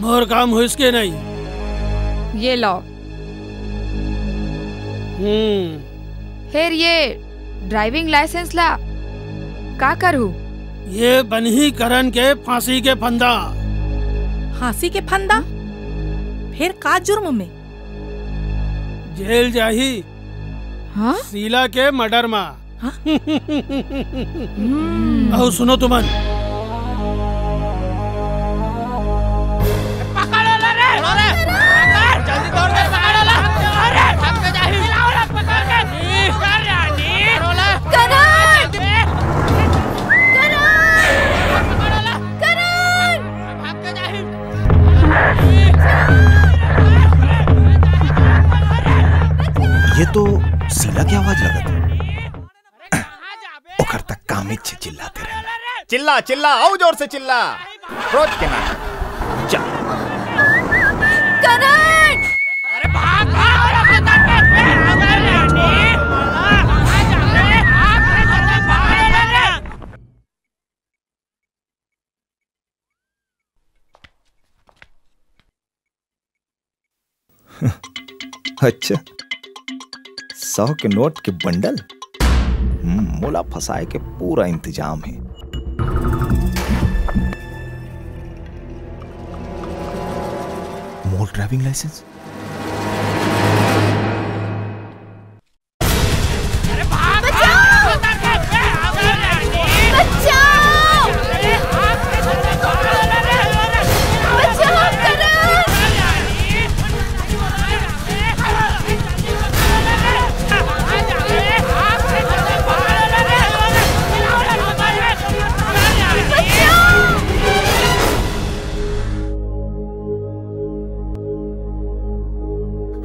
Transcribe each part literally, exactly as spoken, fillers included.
मोर काम होइस के नहीं? ये लो। हम्म। फेर ये driving license ला का करहू? ये बनही करण के फांसी के फंदा। फांसी के फंदा? फेर का जुर्म में? जेल जाही। हाँ? शीला के murder मा। हाँ? हम्म। अउ सुनो तुमन। पकड़ो ला रे। पकड़ो ला। जल्दी दौड़ के पकड़ो ला। अरे, भाग के जाही। लाओ ला पकड़ के। कर रानी। पकड़ो ला। करण! करण! पकड़ो ला। करण! भाग के जाही। ये तो शीला के आवाज लगत हे। ओकर तक कामे छे चिल्लाते रहना। चिल्ला, चिल्ला, अउ जोर से चिल्ला। रोज के नाटक। चल। करण! अरे भाग, भाग, भाग, भाग, भाग, भाग, भाग। अच्छा, सौ के नोट के बंडल? हम्म, मोला फंसाए के पूरा इंतजाम हे। मोर driving license?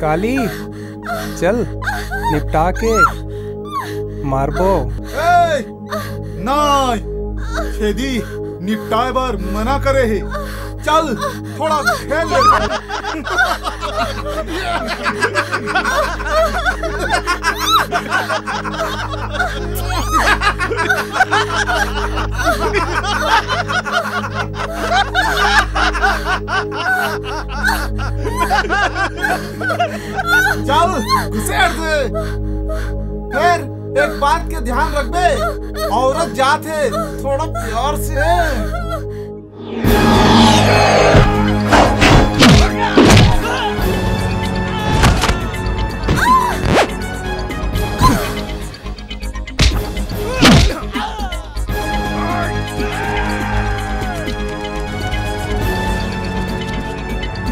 काली, चल, निपटा के मारबो। ए, नाई, छेदी निपटाए बर मना करे हे। चल, थोड़ा खेल ले। चल, घुसेड़ दे। फेर एक बात के ध्यान रखबे, औरत जात हे, थोड़ा प्यार से।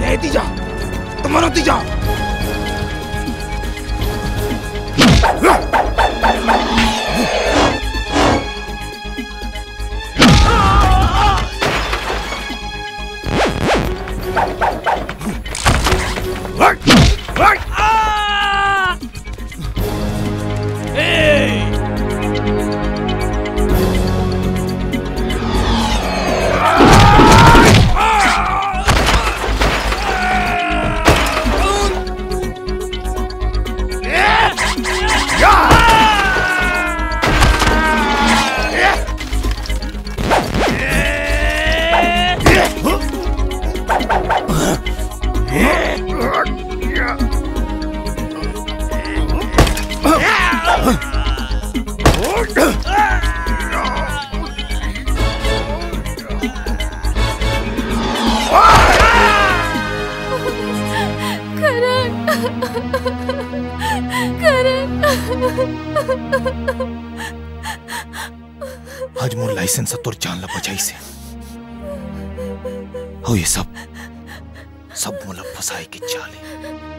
ए, तीजा, तुम्हारा तीजा। करण, करण। आज मोर license ह तोर जान ला बचाइस हे। अउ ये सब, सब मोला फंसाए के चाल हे।